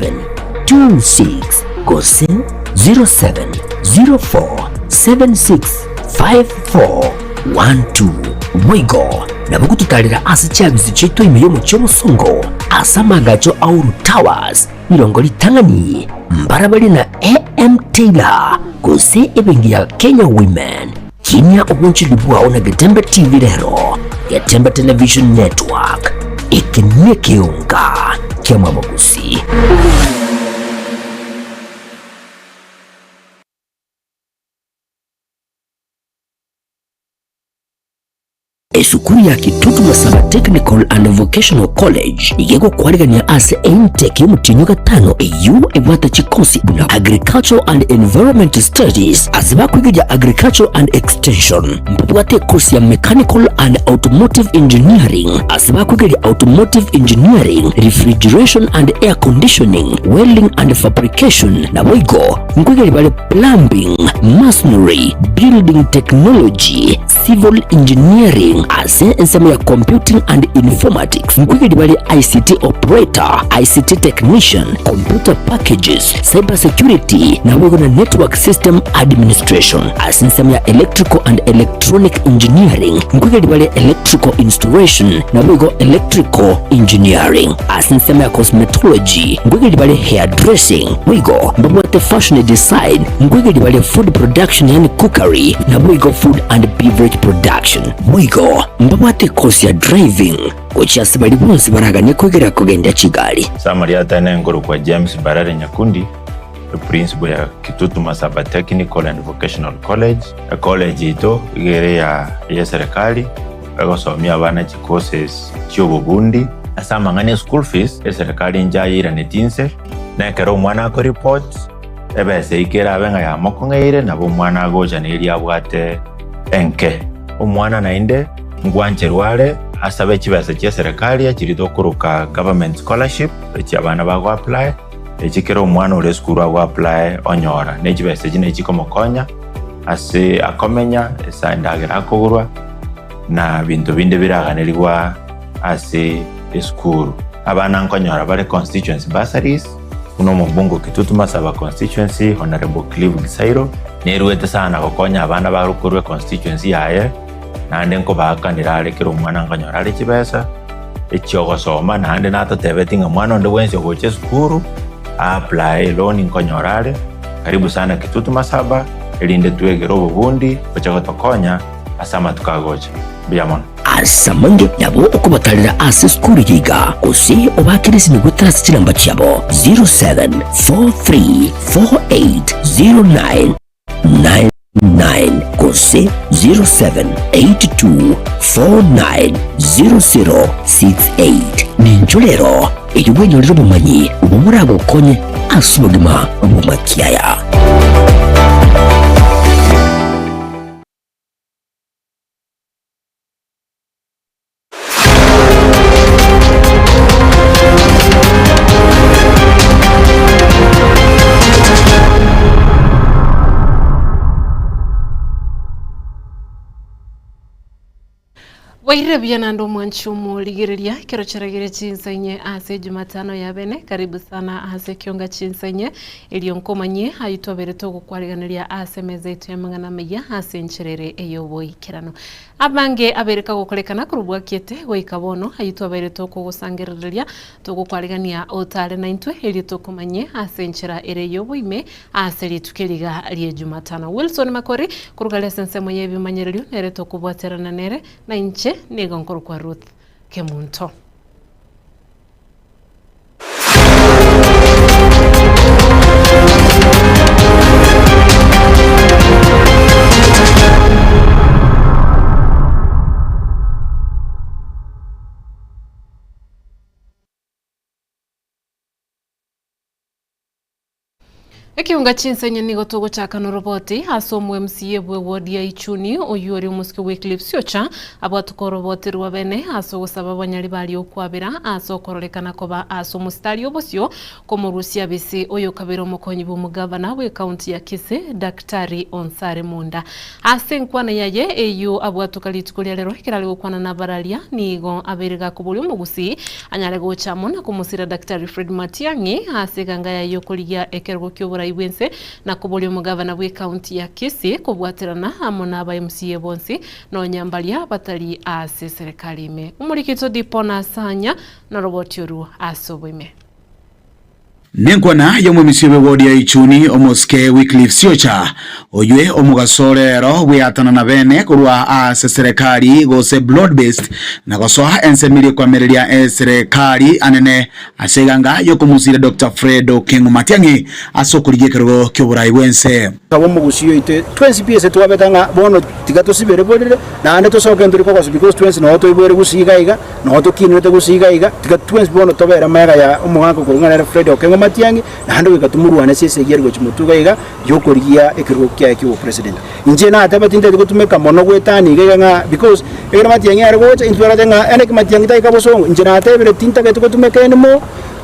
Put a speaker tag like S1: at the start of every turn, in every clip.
S1: 26 gose 0704765412. Boigo nabo gototarera ase chiabisi chiaito ime y'omochie omosongo ase amaagacho a Uhuru Towers, rirongo ritang'ani, mbarabare na AM Taylor gose ebenki ya Kenya Women. Kinia obonchori bwao na Getembe TV rero, Getembe Television Network, eke nekeonga ki'amabogusi. Esukuru ya Kitutu Masaba Technical and Vocational College nigo egokwarigania ase intake y'omotienyi o gatano eyio ebwate chikosi buna Agricultural and Environment Studies ase bakoigeria Agricultural and Extension. Mbabwate ekosi ya Mechanical and Automotive Engineering ase bakoigeria Automotive Engineering, Refrigeration and Air Conditioning, Welding and Fabrication naboigo nkoigeria bare Plumbing, Masonry, Building Technology, Civil Engineering ase ensemo ya Computing and Informatics nkoigeria bare ICT Operator, ICT Technician, Computer Packages, Cyber Security naboigo na Network System Administration. Ase ensemo ya Electrical and Electronic Engineering nkoigeria bare Electrical Installation naboigo Electrical Engineering. Ase ensemo ya Cosmetology nkoigeria bare Hairdressing boigo mbabwate Fashion Design nkoigeria bare Food Production yaani Cookery naboigo Food and Beverage Production. Boigo mbabwate ekosi ya Driving gochia ase baria bonsi baraganie koigerera kogendia chigari.
S2: Ase amarieta ane nkorokwa James Mbarare Nyakundi, eprinciple ya Kitutu Masaba Technical and Vocational College. Ecollege yaito iga ere ya eserekari egosomia abana chicourses chiobobundi. Ase amang'ana e school fees, eserekari inche ayeiraneti inse, na ekero omwana akoreport, ebesa eyio kerabe ng'a yamokong'eire, nabo omwana agocha na eria abwate enke. Omwana naende ngwancherwa are asabe chibesa chia eserekari echiria tokoroka government scholarship, echi abana bago apply, echi kera omwana ore esukuru ago apply onyora. Ne chibesa echi nachi chikomokonya ase akomenya, ase endagera akogorwa, na binto binde biraganerigwa ase esukuru. Abana nkonyora bare constituency bursaries, buna omobunge o Kitutu Masaba constituency Honourable Clive Gisairo, nerwete sana gokonya abana bare korwa econstituency yaye, naende nkobaakanera are kera omwana nkonyora are chibesa echiogosoma, naende natotebeti ng'a mwana onde bwensi ogocha esukuru a apply eloan nkonyora are. Karibu sana Kitutu Masaba, erinde twegere obobundi boche gotokonya ase amatuko agocha. Mbuya mono.
S1: Ase amange nabo okobatarera ase esukuru eye iga, gose obaakere esimi goetera ase chinamba chiabo 0743480999 gose 0782490068. Ninchwo rero erio bwenyorere obomanyi obwo boragokonye ase obogima bw'amakiaya.
S3: Bwairire buya naende omwanchi omorigereria ekero chiaragire chinsa inye ase Jumatano ya bene karibu sana ase ekionga chinsa inye erio nkomanyie ayio twabere togokwariganeria ase emeza yaito y'amang'ana amaya ase enchera ere ey'oboikeranu. Abange abaire kagokorekana korwa bwakiete goika bono, ayio twabaire tokogosangerereria, togokwarigania otare naintwe, erio tokomanyie ase enchera ere y'oboime ase rituko eriga rie Jumatano. Wilson Makori, korwa kare ase ensemo y'ebimanyererio, nere tokobwaterana nere, na inche nigo nkorokwa Ruth Kemunto. Ekeunga chinsenye nigo togochaka noroboti ase omo MCA bwe ward ya Ichuni oyio ore omosike Wycliffe Siocha abwatuka oroboti rwa bene ase ogosaba abanyari baria okwabera ase okororekana koba ase omositari obosio komorusia bisi oyokabeire omokonyi bw'omogavana bwe county ya Kisii Daktari Onsare Munda. Ase enkwana yaye eyio abwatuka rituko ria rero ekero are gokwana nabararia nigo abeire gakoboria omogusii anyare gocha amo na komosira Daktari Fred Matiang'i ase eganga yaye y'okorigia ekerogo ki'oborai bw'ense na koboria omogavana bw'ecounty ya Kisii kobwaterana amo na aba MCA bonsi nonya mbaria batari ase eserekari ime. Omorikito Dipona Asanya noroboti oru ase oboime.
S4: Nenkwana y'omomisia bw'ewodi ya Ichuni, omosike Wycliffe Siocha, oywe omogaso rero bweatanana bene korwa ase serekari gose broad based na gosoa ensemo eria ekoamereria eserekari anene ase eganga y'okomosira Doctor Fred Okengo Matiang'i ase okorigia ekerogo ki'oborai bw'ense.
S5: Akaba omogusii oito twensi pi ase twabete ng'a bono tiga tosibere borere, naende tosoke ntori kogosa because twensi noo toiboire gusii iga iga, noo tokinerete gusii iga iga, tiga twensi bono tobere magega ya omogaka okorwa ng'a nere Fred Okengo Matiang'i, naende goika tomorwane ase esegi ere gochia motwe iga iga, yokorigia ekerogo kiaye kia obopresident. Inche nateba tintagete gotumeka mono goetania iga iga ng'a because ekero Matiang'i are gocha intwe twarorete ng'a ere Matiang'i taika bosongo, inche natebire tintagete gotumeka anymore.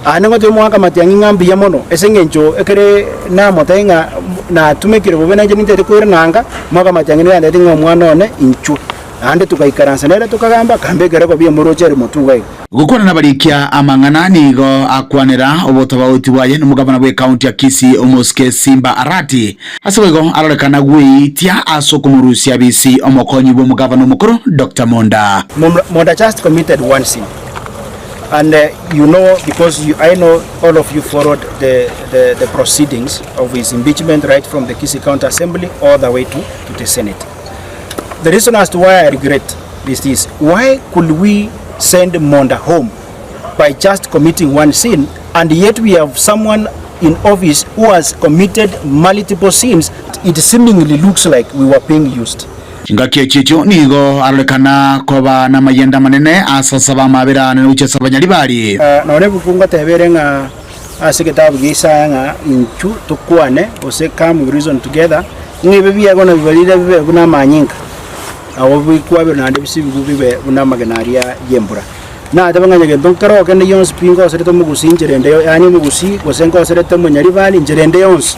S5: Aa nigo tomoaka amatiang'i ng'a mbuya mono, ase engencho ekere namotebie ng'a natumekire bobe nainche nintete koirana anga, moaka amatiang'i nigo yantebeti ng'a omwana one inchuo. Naende togaikaransa nere tokagamba, akambeka ekerogo bi'omorooche ere motwe iga iga.
S4: Gokwana nabarikia amang'ana nigo akwanera obotabauti bwaye nomogabana bw'ekaunti ya Kisii omosike Simba Arati. Ase boigo arorekana gweitia ase okomorusia bisi omokonyi bw'omogabana omokoro Doctor Monda.
S5: Monda just committed one sin. And you know because you, I know all of you followed the, the, the proceedings of his impeachment right from the Kisii County Assembly all the way to, to the Senate. The reason as to why I regret is this. Why could we send Monda home by just committing one sin and yet we have someone in office who has committed multiple sins? It seemingly looks like we were being used.
S4: Chingaki echio echio nigo arorekana koba namayenda amanene ase asaba amabera aane gochia ase abanyaribari.
S5: Nonya ebuku ngoteba ere ng'a ase egetabu gia Isaya ng'a inchu tokwane gose come we reason together, ng'a ebi biago nabibarire bibe buna amanyinga, nabo bikwabire naende bisibigwe bibe buna amagena aria y'embura. Nateba ng'a onye gento nkero kende gionsi pi ngoserete omogusii inchera ende yaani omogusii gose ngoserete omonyaribari inchera ende yonsi,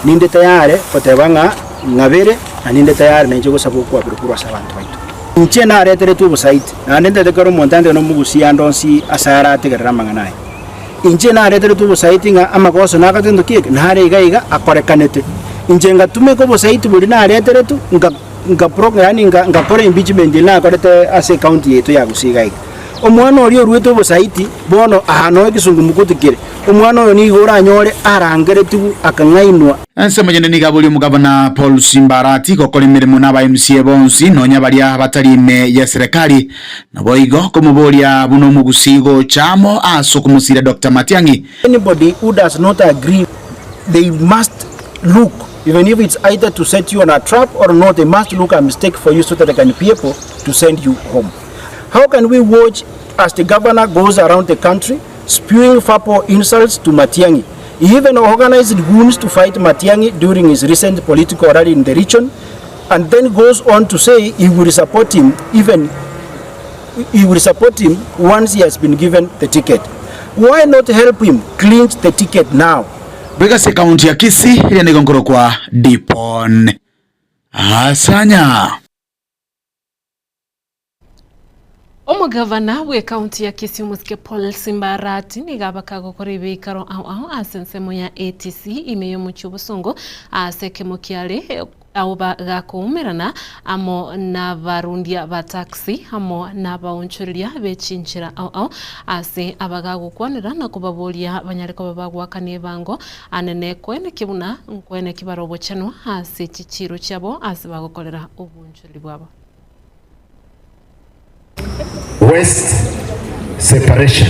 S5: ninde tayare goteba ng'a ng'abere na ninde tayari nainche gosaba okwaberwa korwa ase abanto baito. Inche nareteretwe obosaiti, naende ntete kera omonto ande nomogusia ande onsi ase arategerere amang'ana aya. Inche nareteretwe obosaiti ng'a amagoso nagotento ki eke nare iga iga akorekanete. Inche ngatumeka obosaiti boria nareteretwe nka nka pro yaani nka nkakora impeachment eria nakorete ase ecounty yaito ya Gusii iga iga. Omwana oria oruete obosaiti, bono aa noo ekesungumukuti kere, omwana oyo nigo oranyore arangeretigwe akang'ainwa.
S4: Ensemo yende nigo aboria omogavana Paul Simbarati gokora emeremo na aba MCA bonsi nonya baria batari ime ye serikali naboigo komoboria buna omogusii gocha amo ase okomosiria Doctor Matiang'i.
S5: Anybody who does not agree they must look even if it's either to set you on a trap or not they must look a mistake for you so that they can be able to send you home. How can we watch as the governor goes around the country spewing verbal insults to Matiang'i? He even organized goons to fight Matiang'i during his recent political rally in the region and then goes on to say he will support him even he will support him once he has been given the ticket. Why not help him clinch the ticket now?
S4: Goika ase ekaunti ya Kisii eria nigo nkorokwa Dipon Asanya.
S3: Omogavana bw'ekaunti ya Kisii omosike Paul Simba Arati nigo abaka gokora ebiikaro ao ao ase ensemo ya ATC ime y'omochie obosongo ase ekemo kiare ao bagakoumerana amo nabarundia ba taxi amo nabaonchoreria bechinchera ao ao ase abagagokwanera na kobaboria banyare koba bagwakana ebango anene koeneki buna nkoeneki bare obochenwa ase chichiro chiabo ase bagokorera obonchoreri bwabo.
S6: Waste separation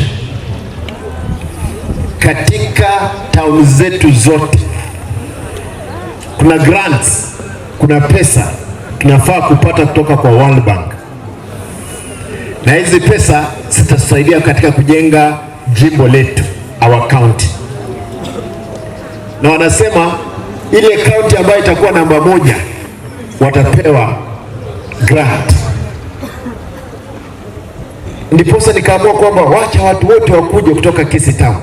S6: katika town zetu zote. Kuna grants, kuna pesa tunafaa kupata kutoka kwa World Bank, na hizi pesa zitasaidia katika kujenga jimbo letu, our county. na wanasema ile kaunti ambayo itakuwa namba moja watapewa grant. Ndiposa nikaamua kwamba wacha watu wote wakuje kutoka Kisii Town,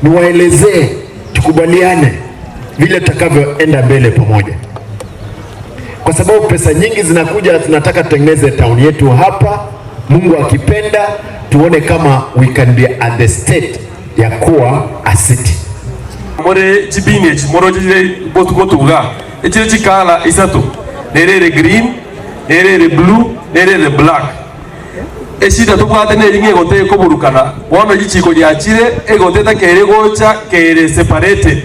S6: niwaelezee, tukubaliane vile tutakavyoenda mbele pamoja, kwa sababu pesa nyingi zinakuja, tunataka tutengeneze town yetu hapa. Mungu akipenda, tuone kama we can be at the state ya kuwa a city.
S7: More chibini echi moroche chire gotuga echire chikala isato, nere ere green, nere ere blue, nere ere black. Eshida tobwate neri ng'a egote ekoburukana, bono richiko riachire egote etakeire gocha kere separated,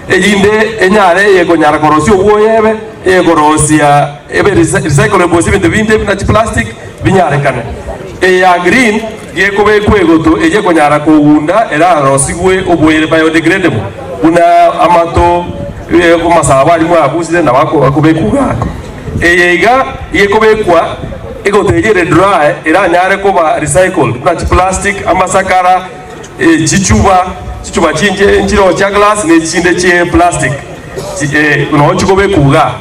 S7: erinde enyare eyekonyara korosia obwoyo ebe, eyekorosia ebe recyclable gose ebinto binde buna chiplastic binyarekane. Eye ya green gekobekwa egoto eyio ekonyara kogunda erarosigwe obwoyo ere biodegradable buna amato, amasabo aria mwabusire nabo akobekwa igaa. Eye iga gekobekwa egoto eyio ere dry eranyare koba recycled buna chiplastic, amasakara, chichuba, chichuba chinche nchiroo chia glass ne chinde chie plastic noo chikobekwa igaa.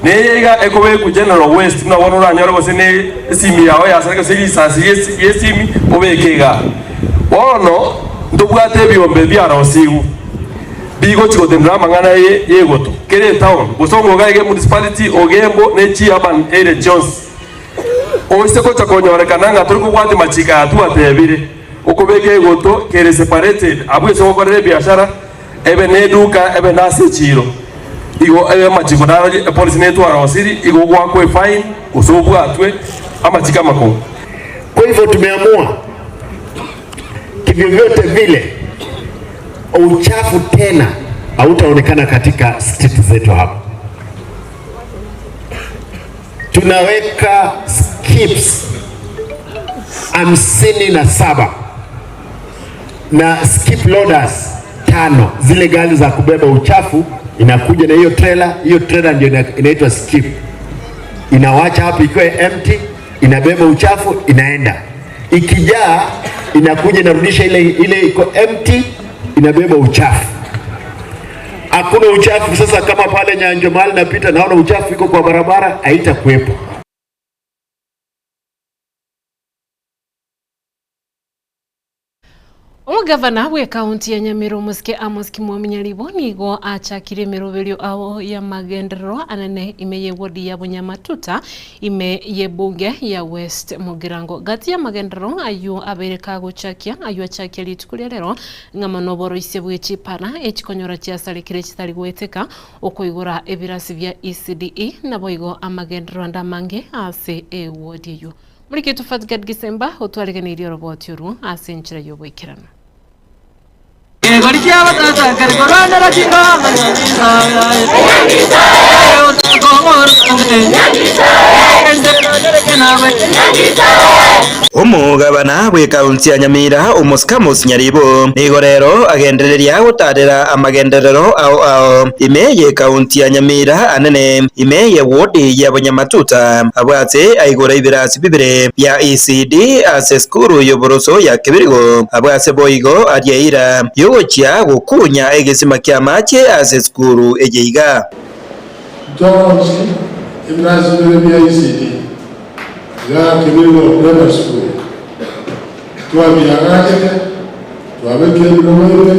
S7: Neye iga ekobekwa general waste buna bono oranyore gose ne esimi yao yasareka gose risasi riesimi obeke igaa. Bono ntobwate ebiombe biarosigwe bigochi gotenena amang'ana yegoto kera etown gose ongoga iga emunicipality ogembo ne chi urban area chionsi. Oise gocha konyorekana ng'a tori kobwatia machiko aya twatebire, okobeka egoto kere separated abwo ase ogokorera ebiashara ebe neduka ebe nase echiiro. Igo ebe amachiko naro epolisi netwarosiri igo ogoakwa efine gose obwatwe amachiko amakong'u.
S6: Kwa hivyo tumeamua kivyovyote vile uchafu tena hautaonekana katika street zetu hapa. Tunaweka skips 57 na skip loaders 5, zile gari za kubeba uchafu inakuja na hiyo trailer. Hiyo trailer ndio inaitwa skip, inawacha hapo ikiwa empty, inabeba uchafu inaenda, ikijaa inakuja inarudisha ile ile iko empty, inabeba uchafu. Hakuna uchafu sasa. Kama pale Nyanjo mahali napita naona uchafu iko kwa barabara, haitakuwepo.
S3: Omogavana bw'ekaunti ya Nyamira Omosike Amos Kimwami Nyaribo nigo achakire emeroberio ao y'amagenderero anene ime y'ewodi ya Bunyamatuta ime y'ebunge ya West Mugirango. Gati y'amagenderero ayio abeire kagochakia ayio achakia rituko ria rero ng'a mono oboroisia bwe chipara echikonyora chiasarekire chitari goeteka, okoigora ebirasi bia ECDE naboigo amagenderero ande amange ase ewodi eyio. Morigetu Fatgad Gisemba otwareganeirie oroboti orwo ase enchera y'oboikeranu.
S8: Kegori ki'abatata nkare korwanera chingoma
S9: Omogabana bw'ekaunti ya Nyamira, Omosike Amos Nyaribo, nigo rero agendereria gotarera amagenderero ao ao ime y'ekaunti ya Nyamira anene ime y'ewodi ya Bonyamatuta abwate aigora ebirasi bibere bia ECD ase esukuru y'oboroso ya Kebirigo abwase boigo aria eira y'ogochia gokunya egesima ki'amache ase esukuru eye iga.
S10: Ntwaonsi ebirasi bibere bia ECD iga Kebirigo Primary School twabiagachete, twabekire ebirogo ime,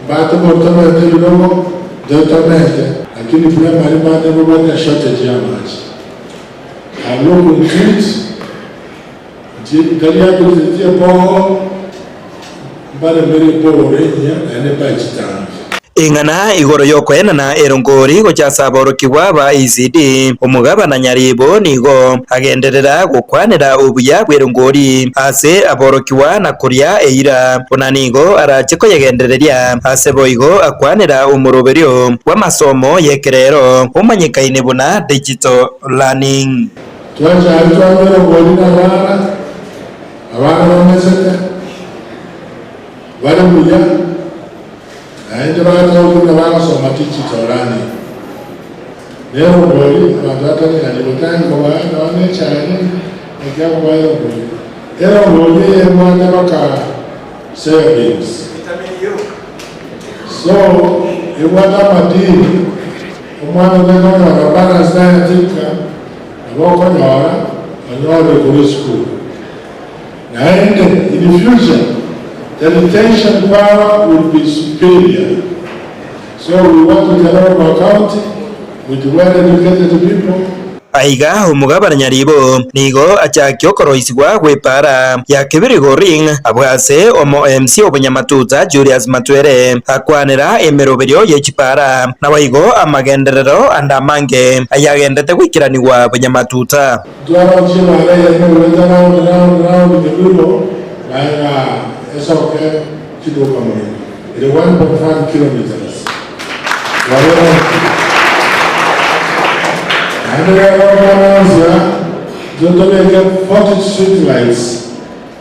S10: mbate botomete ebirogo, intwe tomete, lakini primary mbate mbabwate eshortage y'amache. I look into it, inche ntari akotiretie eboho, mbaremere ebohoro enyia naende mbae chitangi.
S9: Eng'ana igoro y'okoenana erongori gocha ase aborokigwa ba ECD, omogabana Nyaribo nigo agenderera gokwanera obuya bw'erongori ase aborokigwa na koria eira buna nigo arache koyegendereria ase boigo akwanera omoroberio bw'amasomo y'ekerero omanyekaine buna digital learning.
S10: Twachare twamera obori nabana, abana bamesete, bare buya, naende batoke buna bagosoma digital learning. Nere obori abanto batari ng'a nibotangi kobaa nonya ne echae naki akobaa erongori. Erongori eye ebwate baka soya beans. So ebwate amadini, omwana oria konyora balanced diet nka nabo okonyora onyorire korwa esukuru. Naende in future the retention power will be superior. So we want to develop our county with well educated people.
S9: Aiga omogabana Nyaribo nigo achakia okoroisigwa gw'epaara ya Kibirigo Ring abwo ase omo MC obonyamatuta Julius Matwere akwanera emeroberio ye chipaara naboigo amagenderero ande amange ayagendete goikeranigwa bonyamatuta.
S10: Ntwarochie baare eyemo egoeta round round round Kebirigo naye esoke chiduka moino ere 1.5 kilometres. Twaberochie. Naende rero omwana onsi aa intwe tobeke 40 street lights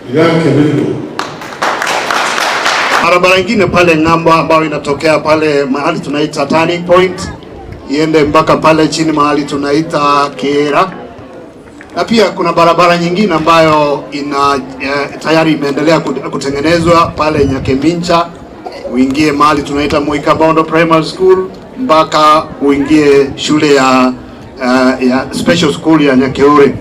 S10: igaa Kebirigo.
S11: Barabara ingine pale ng'ambo ambayo inatokea pale mahali tunaita Turning Point iende mpaka pale chini mahali tunaita Kera, na pia kuna barabara nyingine ambayo ina tayari imeendelea kutengenezwa pale Nyakemincha, uingie mahali tunaita Muikabondo Primary School mpaka uingie shule ya special school ya Nyakeure.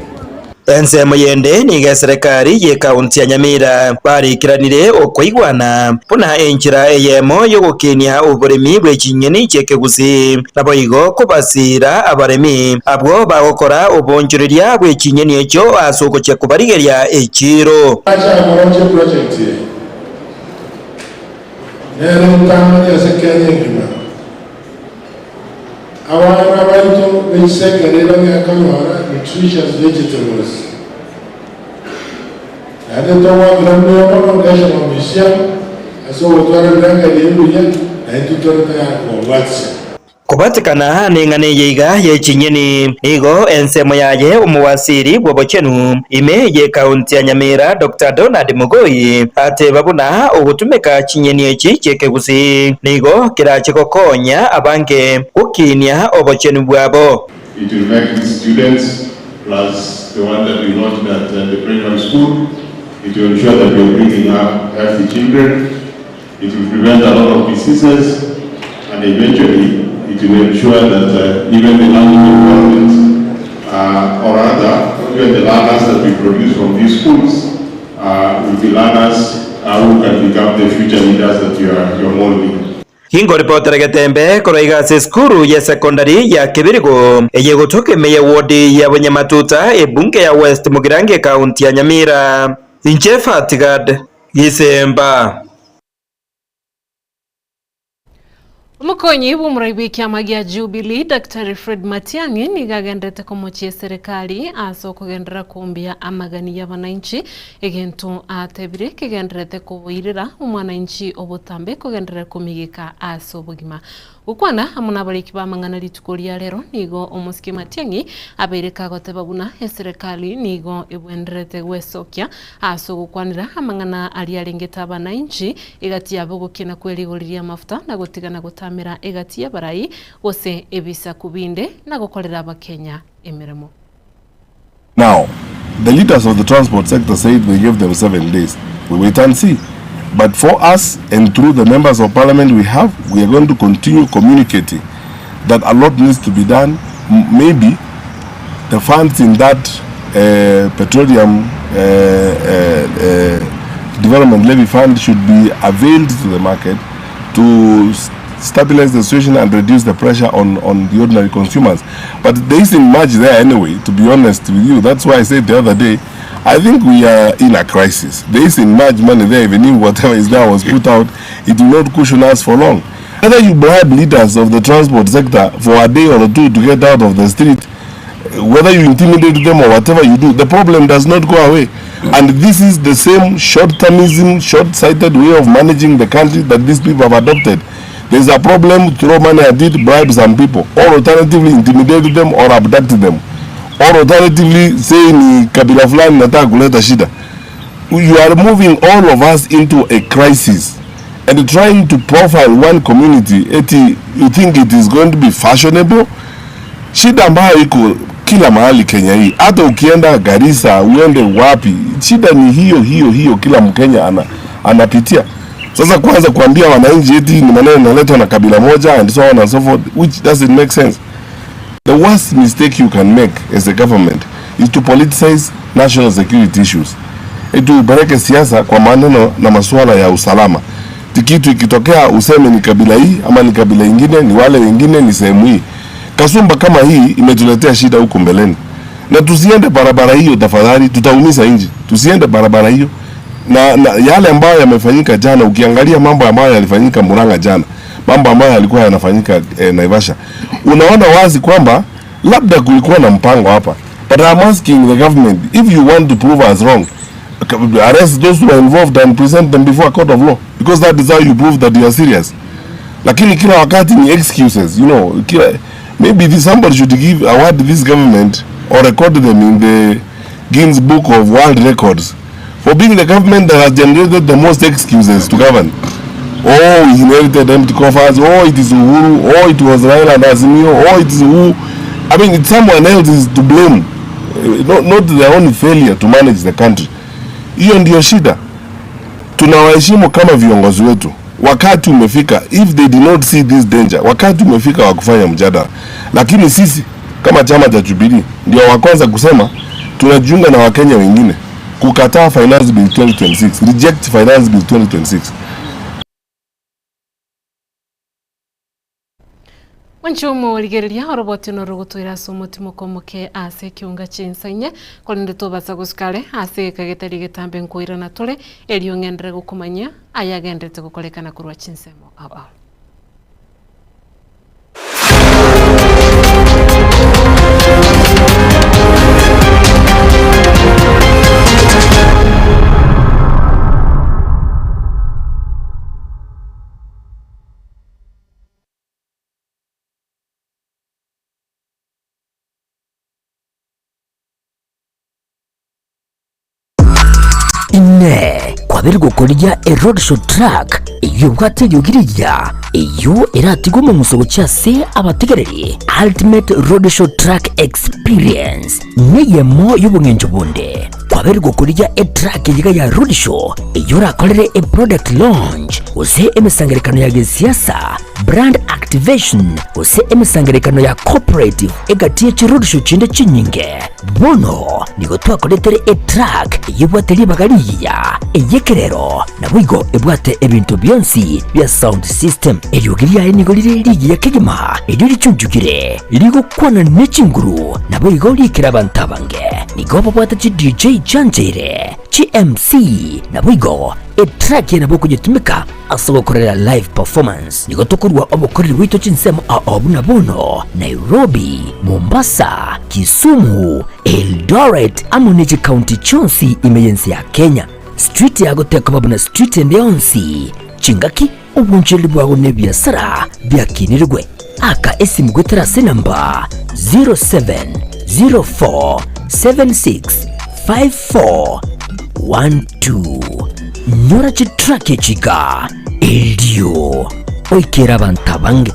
S9: Ensemo yende nigo eserekari ye county ya Nyamira barikiranire okoigwana buna enchera eyemo yogokenia oboremi bwe chinyeni chi'ekegusi naboigo kobasira abaremi abwo bagokora obonchoreria bwe chinyeni echo ase ogochia kobarigeria echiro.
S10: Acha amoroche project ye nere ntang'ani ase Kenya engima abana baito bechisekere bagekonyora nutritious vegetables naende togwakera mbuya mono National Museum ase ogotwara ebiranga ebiya naintwe tore tayari kobabwatisia.
S9: Kobatekana neng'ana eye iga ye chinyeni nigo ensemo yaye omowasiri bw'obochenu ime ye county ya Nyamira Dr. Donald Mugoi ateba buna ogotumeka chinyeni echi chi'ekegusi nigo kerache gokonya abange gokinia obochenu bwabo.
S12: It will make the students plus the one that we launched at the primary school. It will ensure that we are bringing up healthy children. It will prevent a lot of diseases, and eventually it will ensure that even the learning environment, or rather, even the learners that we produce from these schools, will be learners who can become the future leaders that you are molding.
S9: Hingo ripotera Getembe koroiga ase skuru ya sekondari ya Kibirigo eye gotoka ime ya wodi ya Bonyamatuta ebunge ya West Mugirango county ya Nyamira. Inche Fatigad Gisemba.
S3: Omokonyi bw'omorai bw'ekiama gia Jubilee Daktari Fred Matiang'i nigo agenderete komochia eserekari ase okogenderera kumbia amagani ya abananchi egento atebire kegenderete koboirera omwananchi obotambe kogenderera komigeka ase obogima. Gokwana amo n'abariki b'amang'ana rituko ria rero nigo omosike Matiang'i abeire kagoteba buna eserekari nigo ebwenderete gwesokia ase ogokwanera amang'ana aria arengete abananchi egati yabo gokina kwerigoriria amafuta na gotigana gotamera egati y'abarai gose ebisaku binde na gokorera abakenya emeremo.
S13: Now, the leaders of the transport sector said they gave them 7 days. We wait and see. But for us and through the members of parliament we have, we are going to continue communicating that a lot needs to be done. Maybe the funds in that petroleum development levy fund should be availed to the market to stabilize the situation and reduce the pressure on the ordinary consumers. But there isn't much there anyway, to be honest with you. That's why I said the other day, I think we are in a crisis. There isn't much money there, even if whatever is there was put out, it will not cushion us for long. Whether you bribe leaders of the transport sector for a day or two to get out of the street, whether you intimidate them or whatever you do, the problem does not go away. And this is the same short-termism, short-sighted way of managing the country that these people have adopted. There's a problem, throw money at it, bribe some people, or alternatively intimidate them or abduct them, or alternatively say ni kabila fulani nataka kuleta shida. You are moving all of us into a crisis and trying to profile one community. Eti you think it is going to be fashionable? Shida ambayo iko kila mahali Kenya hii, hata ukienda Garissa uende wapi, shida ni hiyo hiyo hiyo kila Mkenya anapitia. Sasa kwanza kuambia wananchi eti ni maneno inaletwa na kabila moja and so on and so forth which doesn't make sense. The worst mistake you can make as a government is to politicize national security issues. Eti upeleke siasa kwa maneno na masuala ya usalama. Kitu ikitokea useme ni kabila hii ama ni kabila ingine, ni wale wengine, ni sehemu hii. Kasumba kama hii imetuletea shida huko mbeleni, na tusiende barabara hiyo tafadhali, tutaumiza nchi. Tusiende barabara hiyo na, na yale ambayo yamefanyika jana, ukiangalia mambo ambayo yalifanyika Murang'a jana, mambo ambayo yalikuwa yanafanyika eh, Naivasha, unaona wazi kwamba labda kulikuwa na mpango hapa, but I'm asking the government if you want to prove us wrong arrest those who are involved and present them before a court of law because that is how you prove that you are serious. Lakini kila wakati ni excuses, you know, kila, maybe this, somebody should give award this government or record them in the Guinness Book of World Records for being the government that has generated the most excuses to govern. Oh, we inherited empty coffers. Oh, it is Uhuru. Oh, it was Raila and Azimio. Oh, it is who. I mean, it's someone else is to blame, not, not their own failure to manage the country. Hiyo ndio shida. Tunawaheshimu kama viongozi wetu. Wakati umefika, if they did not see this danger, wakati umefika wa kufanya mjadala. Lakini sisi kama chama cha Jubilee ndio wa kwanza kusema tunajiunga na Wakenya wengine kukataa Finance Bill 2026, reject Finance Bill 2026.
S3: Mwanche omorigereria oroboti norogotwera ase omotimoko omoke ase ekiunga chinsa inye, korende tobasa gosuka are ase egeka getari getambe nkoirana tore, erio ng'enderere gokomanyia ayagenderete gokorekana korwa chinsemo ao ao.
S1: Inee! Kwabeire gokorigia eroadshow truck eyio ebwate eriogi rigiya, eyio eratigwe omong'uso gochia ase abategereri? Ultimate Roadshow Truck Experience neyemo y'obong'encho bonde. Kwabeire gokorigia etruck eyiga ya roadshow eyio orakorere eproduct launch gose emesangererekano ya gesiasa, brand activation gose emesangererekano ya cooperative egati ye chiroadshow chinde chinyinge. Bono nigo twakoretere etruck eyio ebwate ribaga rigiya, ey'ekerero, naboigo ebwate ebinto bionsi bia sound system. Eriogi riaye nigo rire rigiya kegima, erio richunchukire, rigokwana ne chinguru, naboigo riikere abanto abange. Nigo babwate chi DJ chiancheire, chi MC, naboigo Etrack eye nabo okonyetumeka ase ogokorera live performance. Nigo tokorua obokoreri bwaito chinsemo ao buna bono, Nairobi, Mombasa, Kisumu, Eldoret amo ne chikaunti chionsi ime y'ense ya Kenya. Street yago tekoba buna street ende yonsi, chingaki, obonchoreri bwago na ebiasara biakinirigwe. Aka esimu goetera ase enamba 0704765412. Nyora chitrack echi iga erio oikere abanto abange.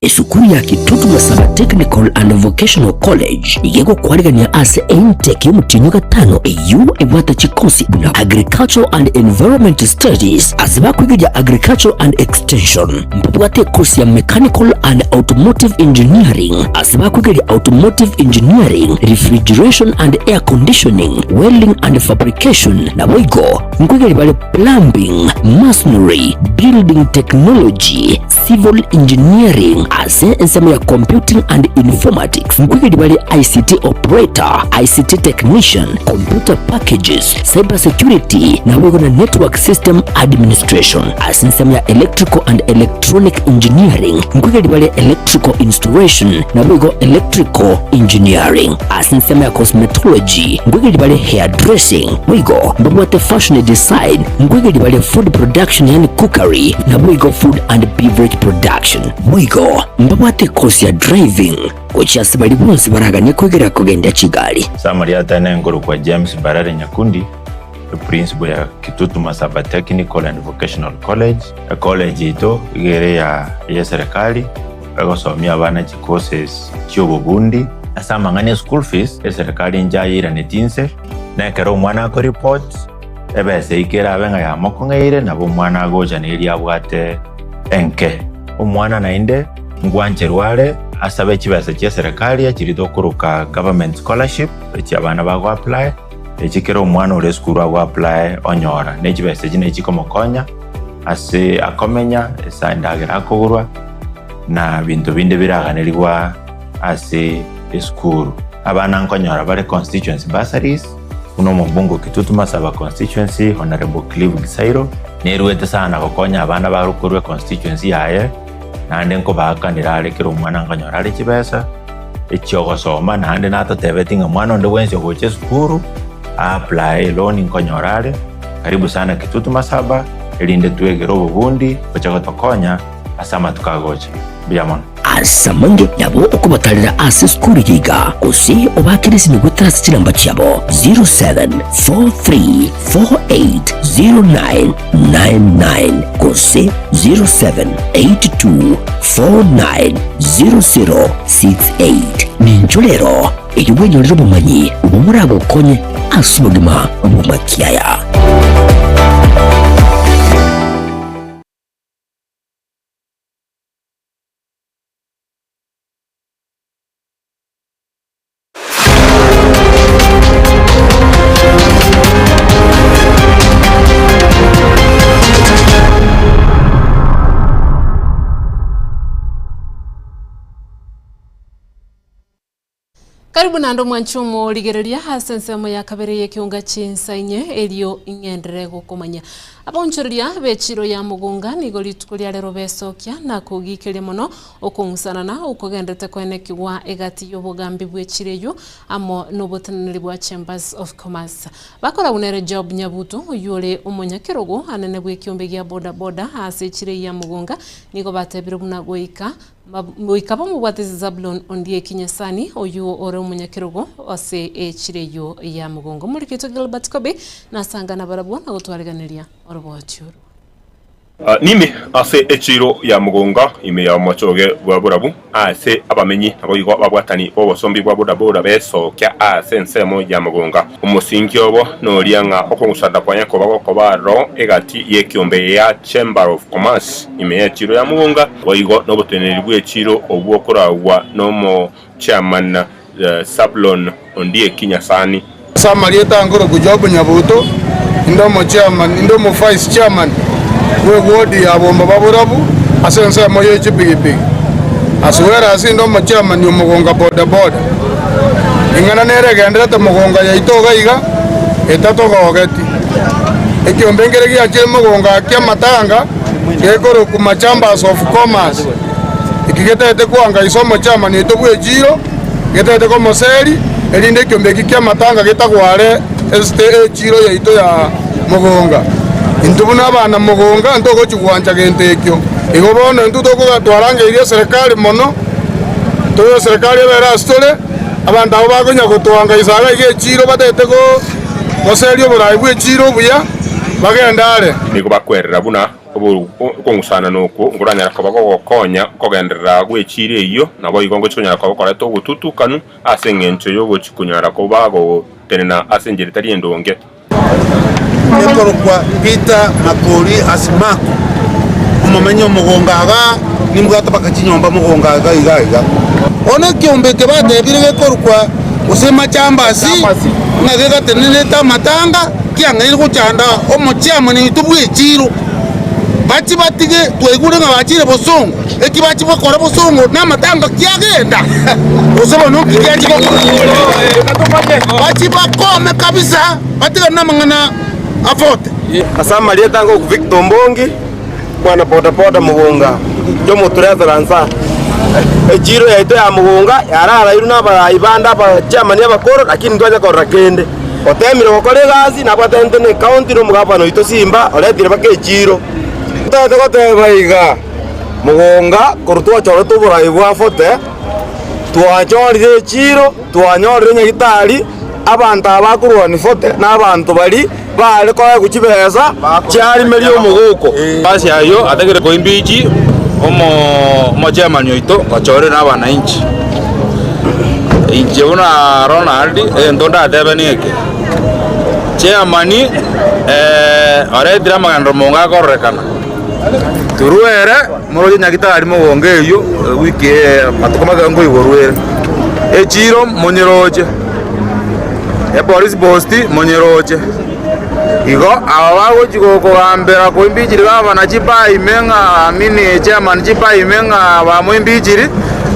S1: Esukuru ya Kitutu Masaba Technical and Vocational College nigo egokwarigania ase intake y'omotienyi o gatano eyio ebwate chikosi buna Agricultural and Environment Studies ase bakwegeria Agricultural and Extension. Mbabwate ekosi ya Mechanical and Automotive Engineering ase bakwegeria Automotive Engineering, Refrigeration and Air Conditioning, Welding and Fabrication naboigo nkwegeria bare Plumbing, Masonry, Building Technology, Civil Engineering ase ensemo ya Computing and Informatics nkoigeria bare ICT Operator, ICT Technician, Computer Packages, Cyber Security naboigo na Network System Administration. Ase ensemo ya Electrical and Electronic Engineering nkoigeria bare Electrical Installation naboigo Electrical Engineering. Ase ensemo ya Cosmetology nkoigeria bare Hairdressing boigo mbabwate Fashion Design nkoigeria bare Food Production yaani Cookery naboigo Food and Beverage Production. Boigo mbabwate ekosi ya Driving gochia ase baria bonsi baraganie koigerera kogendia chigari.
S2: Samari atene nkorokwa James Mbarare Nyakundi, Eprinciple ya Kitutu Masaba Technical and Vocational College, Ecollege yaito iga ere ya eserikali, egosomia abana chicourses chiobobundi. Ase amang'ana e school fees, eserikali inche ayeiraneti inse, na ekero omwana akoreport, ebesa eyio kerabe ng'a yamokong'eire, nabo omwana agocha na eria abwate enke. Omwana naende ngwancherwa are asabe chibesa chia eserikali echiria tokoroka government scholarship, echi abana bago apply. Echi kera omwana ore esukuru ago apply onyora, ne chibesa echi nachi chikomokonya ase akomenya, ase endagera akogorwa, na binto binde biraganerigwa ase esukuru. Abana nkonyora bare constituency bursaries, buna omobunge o Kitutu Masaba constituency Honourable Clive Gisairo, nerwete sana gokonya abana bare korwa econstituency yaye, naende nkobaakanera are kera omwana nkonyora are chibesa. echi'ogosoma, naende natotebeti ng'a mwana onde bwensi ogocha esukuru a-apply eloni nkonyora are. Karibu sana Kitutu Masaba, erinde twegere obobundi gocha gotokonya ase amatuko agocha. Mbuya mono.
S1: Ase amange nabo okobatarera ase esukuru eye iga, gose obaakere esimi goetera ase chinamba chiabo 07434809 99 gose 0782490068. Ninchwo rero erio bwenyorere obomanyi obwo moragokonye ase obogima bw'amakiaya.
S3: Karibu naende omwanchi omorigereria ase ensemo ya kabere y'ekeunga chinsa inye erio ing'enderere gokomanya. Abaonchoreria b'echiro ya Mugunga nigo rituko ria rero besokia na kogikeria mono Okong'usanana okogenderete koenekigwa egati y'obogambi bw'echiro eyio amo noboteneneri bwa Chambers of Commerce. Bakoragwa nere Job Nyabuto oyio ore omonyakerogo anene bw'ekiombe gia boda boda ase echiro eyio ya Mugunga nigo batebire buna goika goika bamobwatise Zablon Ondieki Nyasani oyio ore omonyakerogo ase echiro eyio ya Mugunga. Omorikito Gilbert Kobi nasanga nabarabwo na gotwariganeria oroboti orwo.
S14: Nime ase echiiro ya mogonga ime ya omochoge bwa borabu, aase abamenyi naboigo ababwatani b'obosombi bwa bodaboda besokia ase ensemo ya mogonga. Omosingi obo noria ng'a okong'usana kwaye koba gokoba aroro egati y'ekiombe ya Chamber of Commerce ime y'echiiro ya mogonga, boigo noboteneneri bw'echiiro obwo okoragwa n'omochairman Zablon Ondieki Nyasani.
S15: Ase amarieta ankorokwa Job Nyabuto, inde omochairman, inde omovice chairman bw'eward ya Bomba Baborabu ase ensemo ye chipigipigi, as well as inde omochairman o Mogonga boda boda. Eng'ana nere egenderete Mogonga yaito iga iga etatogogeti. Ekiombe nkere giachire Mogonga ki'amatanga gekorokwa Machambers of Commerce. Eki getaete koangaisa omochairman oito bw'echiiro, getaete komoseri, erinde ekiombe eki ki'amatanga getagware esite echiiro yaito ya mogonga. Intwe buna abana mogonga ntogochia gwancha gento ekio. Igo bono intwe tokoga twarangeirie eserekari mono, tobe eserekari ebere ase tore, abanto abwo bakonya gotoangaisa iga iga echiiro bataete goseria oboraai bw'echiiro obuya, bagende are.
S14: Nigo bakwerera buna Okong'usanana okwo nkoranyare koba gogokonya kogenderera gw'echiira eyio, naboigo ngochia konyara koba koreta obotutukanu ase engencho y'ogochia konyara koba gotenena ase enchera etari endonge.
S16: Ekorokwa Peter Makori Asimaku, omomenyi omogongo igaa, nimbwate mpaka chinyomba mogongo iga iga iga. Bono ekiombe eke batebire gekorokwa gose Machambasi, ng'a gegatenenete amatanga, kiang'aire gochanda omochiamani oito bw'echiiro. Bachie batige, twaigure ng'a bachire bosongo, eki bachia gokora bosongo namatanga kiagenda, gose bono nki giachia gokora? Bachie bakome kabisa, batigane namang'ana afote.
S17: Ase amarieta ango Victor Ombongi, mwana boda boda Mugunga, inche omoturetora nsa. Echiro yaito ya Mugunga yararairwe na abarai bande abachairman abakoro lakini ntwanya korora kende. Otemire gokora egasi nabwatanete ne county na omogabana oito Simba oretire mpaka echiro. Totaete goteba iga, Mugunga korwa twachorete oborai bwa Fote, twachorire echiro, twanyorire nyagitari, abanto aba bakorwania Fote na abanto baria.
S18: Bare koegwa chibesa chiarimeria omogoko.
S19: Ase ayio atagere koimbichi omochairman oito ochorire na abanainchi. Inche buna Ronald egento ndatebe neke, chairman oretire amagenderero monga akororekana, torwere moroche nyagetari mogongo eyio ewiki eye amatuko make nkoigorwa ere, echiro monyeroche. Epolice post monyeroche. Igo aba bagochi kogambera koimbichiri gavana chipaime ng'a I mean chairman chipaime ng'a bamoimbichiri,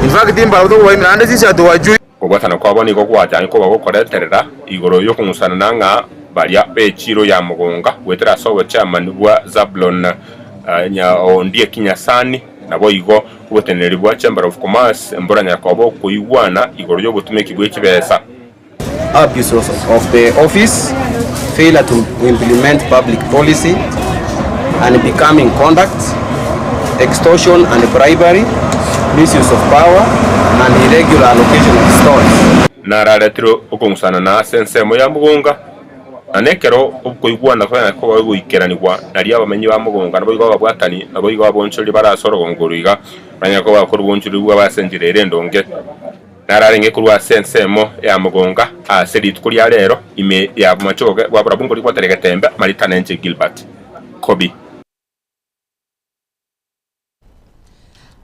S19: in fact mbarabwo tokobaimera naende sisi hatuwajui.
S14: Kobwatana kwabo nigo gwachangire koba gokoreterera igoro y'okong'usanana ng'a baria b'echiiro ya mogonga goetera ase obochairman bwa Zablon Ondieki Nyasani, Naboigo oboteneneri bwa Chamber of Commerce mboranyare koba okoigwana igoro y'obotumeki bwe chibesa.
S20: Abuse of the office, failure to implement public policy, unbecoming conduct, extortion and bribery, misuse of power, and irregular allocation of stores.
S14: Nararetire okong'usanana ase ensemo ya mogonga. Na nekero okoigwana kwanyare koba goikeranigwa, nario abamenyi ba mogonga naboigo ababwatani, naboigo abonchoreri bare ase orogongo oro iga, banyare koba bakorwa obonchoreri bwabo ase enchera ere endonge. Nararenge korwa ase ensemo ya mogonga ase rituko ria rero, ime ya bomachoge bwa barabwo nkori gwatera egetembe, Marita nenche Gilbert. Kobi.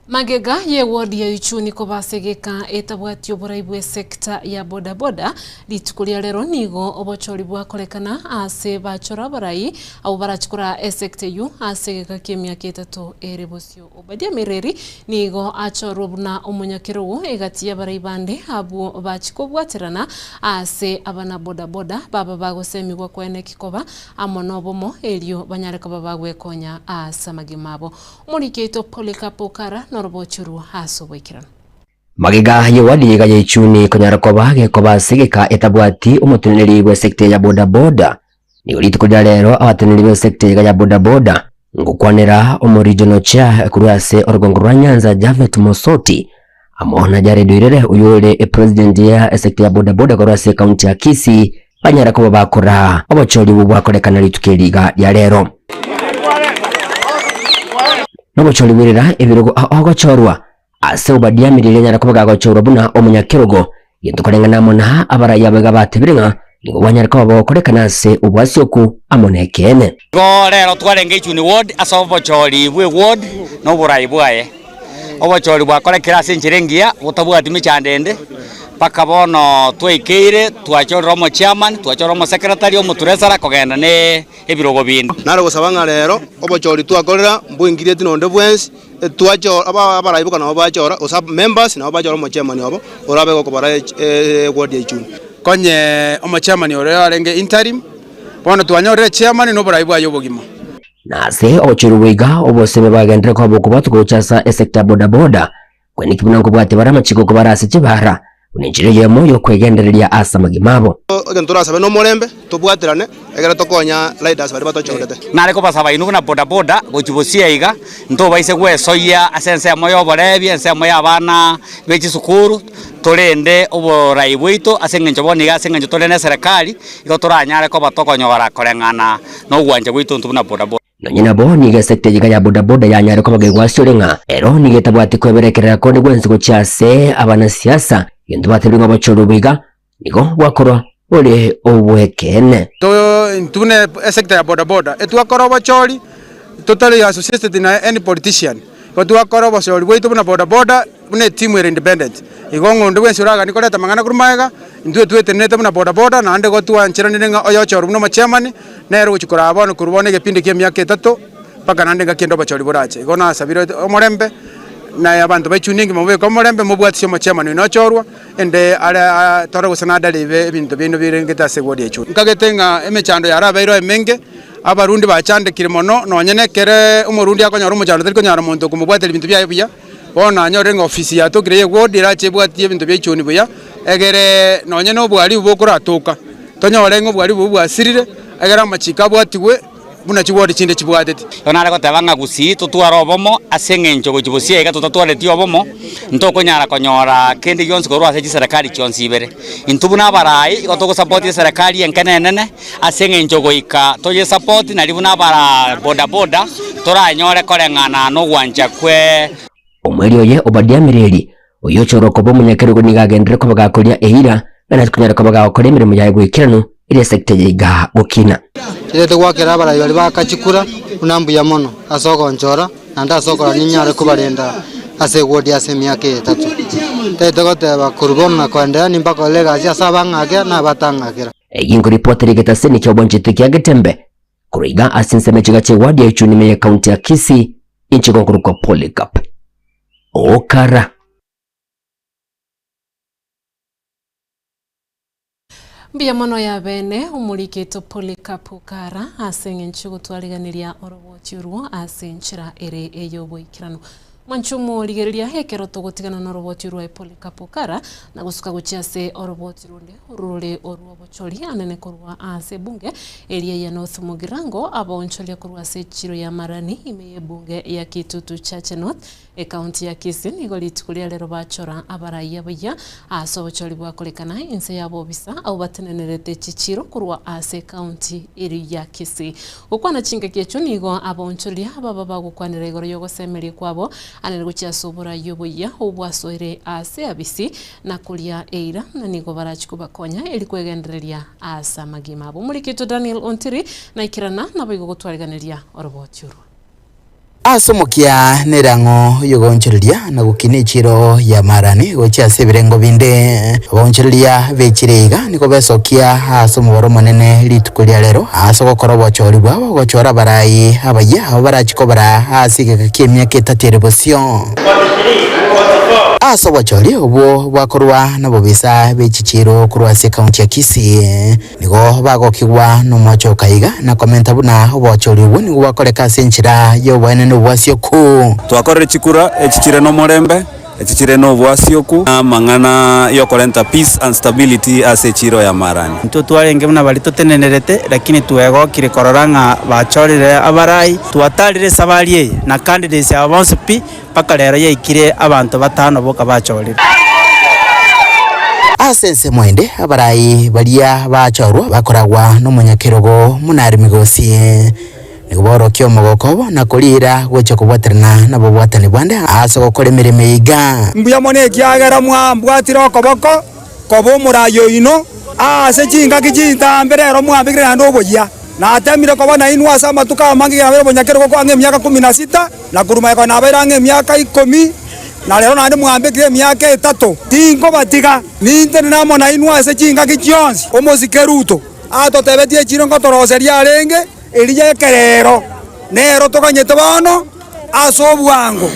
S3: Magega y'ewodi ya Ichuni koba ase egeka etabwati oborai bw'esekta ya bodaboda, rituko ria rero nigo obochori bwakorekana ase bachora abarai abwo barachi koraa esekta eyio ase egeka ki'emiaka etato ere bosio. Obadia Mireri nigo achorwe buna omonyakerogo egati y'abarai bande abwo bachi kobwaterana ase abanabodaboda baba bagosemigwa koeneki koba amo nobomo erio banyare koba bagwekonya ase amagima abo. Omoriki oito Polycarp Okara norobochi orwo ase oboikeranu.
S1: Magega y'ewadi iga ya Ichuni konyara koba gekoba ase egeka etabwati omoteneneri bw'esecta ya boda boda. Nigo rituko ria rero abateneneri b'esecta iga ya boda boda ngokwanera omo regional chair korwa ase orogongo rwa Nyanza Japhet Mosoti amo na Jared Oirere oyio ore epresident ya esecta ya boda boda korwa ase ecounty ya Kisii banyare koba bakora obochori obwo bwakorekana rituko eri iga ria rero. Nobochori bwerera ebirogo ogochorwa ase Obadia Miriri anyare koba gagochorwa buna omonyakerogo, gento koreng'ana amo na abarai abo iga batebire ng'a nigo bwanyare koba bogokorekana ase obwasioku amo nekeene.
S21: Igo rero twarenge Ichuni Ward ase obochori bwe ward na oborai bwaye. Obochori bwakorekire ase enchera engiya botabwati mechando ende, mpaka bono twaikeire twachorire omochairman, twachora omosecretary, omotreasurer kogenda ne ebirogo binde.
S22: Nare gosaba ng'a rero obochori twakorera mboingirieti nonde bwensi, twachora aba abarai boka nabo bachora, gose members nabo bachora omochairman obo orabe gokobara eward ya Ichuni.
S15: Konye omochairman oria orenge interim, bono twanyorire echairman na oborai bwaye obogima.
S1: Na ase ogochorigwa iga, obosemi bwagenderere koba bokobwatwa gocha ase esecta ya bodaboda, kweneki buna nkobwatia bare amachiko kobara ase chibara, buna enchera eyemo y'okwegendereria ase amagima abo.
S22: Egento torasabe nomorembe, tobwaterane, ekero tokonya riders baria batochorete.
S21: Nare kobasaba inwe buna bodaboda gochia bosio aiga, ntobaise gwesoyia ase ensemo y'oborebi, ensemo y'abana be chisukuru, torende oborai bwaito ase eng'encho bono iga ase eng'encho tore na eserekari, igo toranyare koba tokonyora koreng'ana nogwancha gwaito intwe buna bodaboda.
S1: Nonye nabo, nigo esecta eyio iga ya bodaboda yanyare koba gegwasiore ng'a ero nigo etabwati kweberekerera konde gwensi gochia ase abanasiasa, gento batebire ng'a obochori obo iga nigo bwakorwa bore obw'ekeene.
S15: Intwe buna esecta ya bodaboda etwakora obochori totari associated na any politician, igo twakora obochori bwaito buna bodaboda buna etimu ere independent. Igo ng'a onde bwensi oraganie koreta amang'ana korwa magega, intwe twetenerete buna bodaboda naende igo twancheranire ng'a oyochorwa buna omochairman, nere ogochia koraa bono korwa bono egepindi kia emiaka etato, mpaka naende engaki ende obochori borache. Igo nasabire omorembe, na abanto ba Ichuni engima mobeke omorembe, mobwatisie omochairman oino ochorwa, ende are tore gose nadare ibe ebinto biaino birengete ase eward ya Ichuni. Nkagete ng'a emechando yarabeirwe emenge, Abarundi bachandekire mono, nonye nekere omorundi akonyora omochando tari konyara monto okomobwatera ebinto biaye buya. Bono nanyorire ng'a ofisi yatokire ye ward erache ebwatie ebinto bia ichuni buya, egere nonye na obwaribu bokoratoka, tonyore ng'a obwaribu obwo bwasirire, egere amachiko abwatigwe.
S4: buna chiward chinde chibwateti.
S21: Igo nare goteba ng'a gusii totware obomo ase eng'encho gochia bosio iga totatwareti obomo, ntokonyara konyora kende gionsi korwa ase chiserekari chionsi ibere. Intwe buna abarai igo togosapoti eserekari enke na enene, ase eng'encho goika toyesapoti naria buna abara bodaboda toranyore koreng'ana na ogwancha kwe.
S1: Omweri oye Obadia Mireri, oyochorwa koba omonyakerogo nigo agenderere koba gakoria eira, na nase konyara koba gagokora emeremo yaye goikeranu, eria esegete eye iga gokina.
S5: Chidaete goakera abarai baria bakachikura buna mbuya mono ase ogonchora, naende ase okorora ninyare kobarenda ase ewodi ase emiaka eye etato. Ntaete goteba korwa bono na koenderea nimbakorere egasi ase abang'akera na abatang'akera.
S1: Eyio nkoripotera egetaseni ki'obwanchete kia Getembe, Korwa iga ase ensemo echiga chi'ewadi ya Ichuni ime y'Ekaunti ya Kisii, inche gokorokwa Polycarp Okara.
S3: Mbuya mono yabene omoriketo Polycarp Okara ase eng'encho y'ogotwariganeria oroboti orwo ase enchera ere ey'oboikeranu. Mwanche omorigereria ekero togotigana noroboti rwa Polycarp Okara na gosuka gochia ase oroboti ronde orore orw'obochori anene korwa ase ebunge eria ya North Mugirango abaonchoria korwa ase echiro ya Marani ime y'ebunge ya Kitutu Chache North Ekaunti ya Kisii nigo rituko ria rero bachora abarai abayia ase obochori bwakorekana inse y'abobisa abwo batenenerete chichiro korwa ase ekaunti eria ya Kisii. Gokwana chingaki echio nigo abaonchoreria baba bagokwanera igoro y'ogosemeria kwabo anene gochia ase oborai oboyia obwasoire ase abisi na koria eira na nigo barachie kobakonya eri kwegendereria ase amagima abo. Omorikito Daniel Ontiri naikerana naboigo gotwariganeria oroboti orwo.
S23: Ase omokia nerang'o y'ogoonchoreria na gokina echiiro y'amarani gochia ase ebirengo binde. Abaonchoreria b'echiiro iga nigo besokia ase omobaro omonene rituko ria rero ase ogokora obochori bwabo gochora abarai abayia abwo barachie kobara ase egeka ki'emiaka etato ere bosio. Ase obochori obwo bwakorwa nabobisa be chichiiro korwa ase ekaunti ya Kisii. Nigo bagokigwa nomochoka iga, na komenta buna obochori obwo nigo bwakoreka ase enchera y'oboenenu obwasioku.
S24: Twakorire chikura echi chire nomorembe, echi chire nobwasioku, na amang'ana yokorenta peace and stability ase echiiro ya Marani.
S25: Intwe twarenge buna baria totenenerete, lakini twegokire korora ng'a bachorire abarai. Twatarire esabari eye na candidates aba bonsi pi, Mpaka rero yaikire abanto batano boka bachorire.
S23: Ase ensemo ende abarai baria bachorwa bakoragwa nomonyakerogo Munari Migosi. Nigo baorokia omogoko obo na koriira gocha kobwaterana nabobwatani bande ase ogokora emeremo eye iga.
S26: Mbuya mono ekiagera mwambwatire okoboko koba omorai oino ase chingaki chintambe rero mwambekire naende oboyia. Natemire koba nainwe ase amatuko amange ekero nabeire omonyakerogo kwang'a emiaka kumi na sita. Na korwa magega nabeire ang'e emiaka ikomi, na rero naende mwambekire emiaka etato. Tinkobatiga, nintenene amo nainwe ase chingaki chionsi. Omosike Ruto atotebetie echiro ngotoroseria arenge eria y'ekerero, nero toganyete bono ase obwango.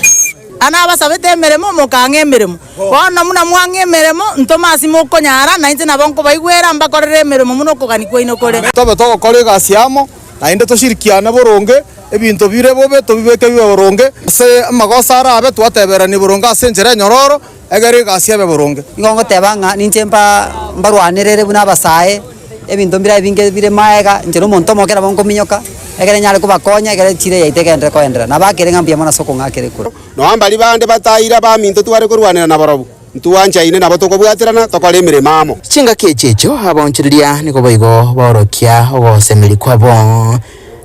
S27: Ana abasabete emeremo, mokang'a emeremo. Bono buna mwang'a emeremo, ntome ase mokonyara, na inche nabo nkobaigwera, mbakorere emeremo buna okogania kwaino kore.
S28: Tobe togokora egasi amo, naende toshirikiane boronge, ebinto bire bobe tobibeke bibe boronge, ase amagoso arabe twateberanie boronge ase enchera enyororo, egere egasi ebe boronge.
S29: Nigo ngoteba ng'a ninche mba mbarwanerere buna abasae, ebinto mbire ebinge bire maega, inche na omonto omoke nabo nkominyoka, ekere nyare kobakonya ekere echira yaito egenderere koenderera. Nabakere ng'a mbuya mono ase okong'akera ekura.
S17: Nonya mbaria bande bataira abaminto tware korwanera nabarabwo, ntwanchaine nabo tokobwaterana tokore emeremo amo.
S23: Chingaki echi echio abaonchoreria nigo boigo baorokia ogosemeria kwabo,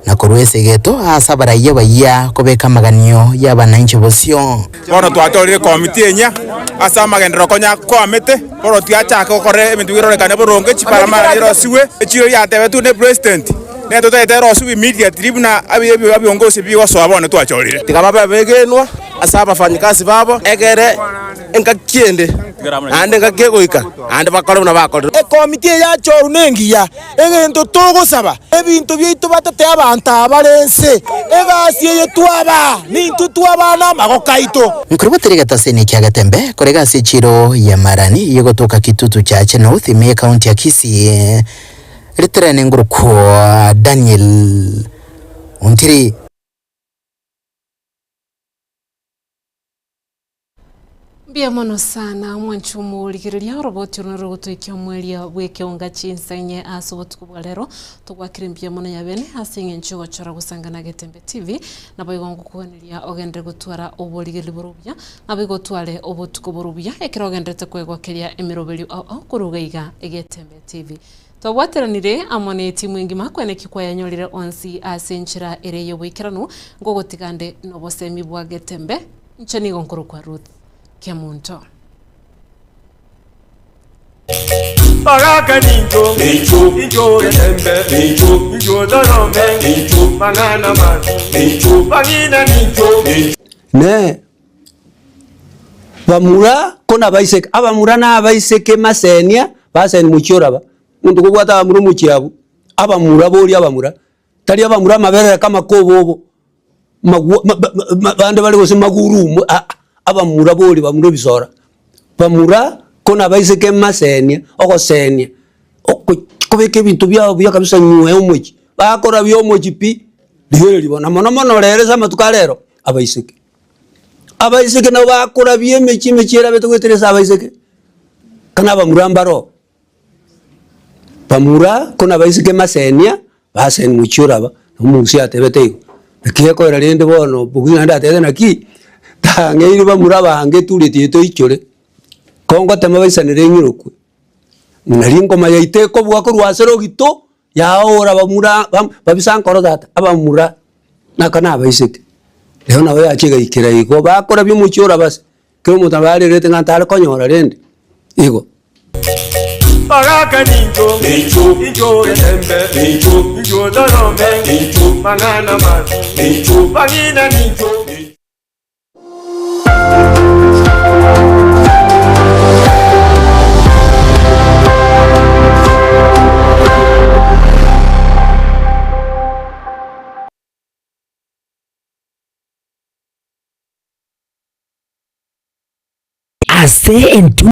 S23: na korwa esegeto ase abaraiyo abayia kobeka amaganio y'abanainchi bosio.
S30: Bono twatorire ekomiti enyia ase amagenderero konya kwamete, bono tiachaka gokora ebinto birorekane boronge, chiparamari chirosiwe, echiro riatebetwe ne president, nere totagete erosiwe immediately buna ebiongosi bigosoa bono twachorire.
S17: Tiga babe abegenwa ase abafanyikasi babo, egere engaki ende, naende engaki egoika, naende bakore buna bakorire.
S31: Ekomiti eye yachorwa nengiya, egento togosaba, ebinto biaito batete abanto aba bare ense, egasi eye twabaa, nintwe twabaa namagoko aito.
S23: Nkorobotera egetaseni kia Getembe korega ase echiro ya Marani yegotoka Kitutu Chache North ime y'Ekaunti ya Kisii, Riterane ngorokwo Daniel Ontiri.
S3: Mbuya mono sana omwanchi omorigereria oroboti oro rogotoikia omweria bw'ekeonga chinsa inye ase obotuko bwa rero togwakire mbuya mono yabene ase eng'encho ogochora gosangana Getembe TV nabo igo ngokuganeria ogenderere gotwara oborigereria bore obuya nabo igo otware obotuko bore obuya ekero ogendererete koegwakeria emeroberio ao ao koruga iga Getembe TV. Twabwateranire amo netimu engima kweneki kwayanyorire onsi ase enchera ere y'oboikeranu ngogotiga nde nobosemi bwa Getembe inche nigo nkorokwa Ruth Kemunto.
S2: Bagaka nincho, incho getembe, incho torome, mang'ana mabi, bang'ina nincho.
S4: Ne bamura ko nabaiseke, abamura na abaiseke masenia, baseni mochie oraba, omonto kobwate abamura omochie abwo, abamura boria abamura, tari abamura amaberere kama kobobo, magwa ma ba ma bande bare gose magurumu aa, abamura boria bamura ebisora, bamura ko nabaiseke masenia, ogosenia, oko kobeka ebinto biago buya kabisa nywe omochie, bakorabia omochie pi, rigereria bono, na mono mono rero ase amatuko a rero, abaiseke. Abaiseke nabo bakorabia emechie emechie erabete goetera ase abaiseke, kana abamura mbaro. Bamura ko nabaiseke masenia, baseni mochie oraba, na omogusi atebete igo. Naki gekoera rende bono omogusi naende atebete naki, tang'eiri bamura abange etureti yaito eichore, ko ngotema baisanere eng'irokwe, nari engoma yaito ekobua korwa ase rogito, yaoora bamura bam babisa nkoro tata, abamura, naka na abaiseke. Rero nabo yachia egaikera igo, bakorabia omochie orabase, kera omonto nabo arerete ng'a ntare konyora rende, igo.
S2: Bagaka nincho, incho getembe, incho torome, mang'ana mabi, bang'ina nincho.
S1: Ase entunda.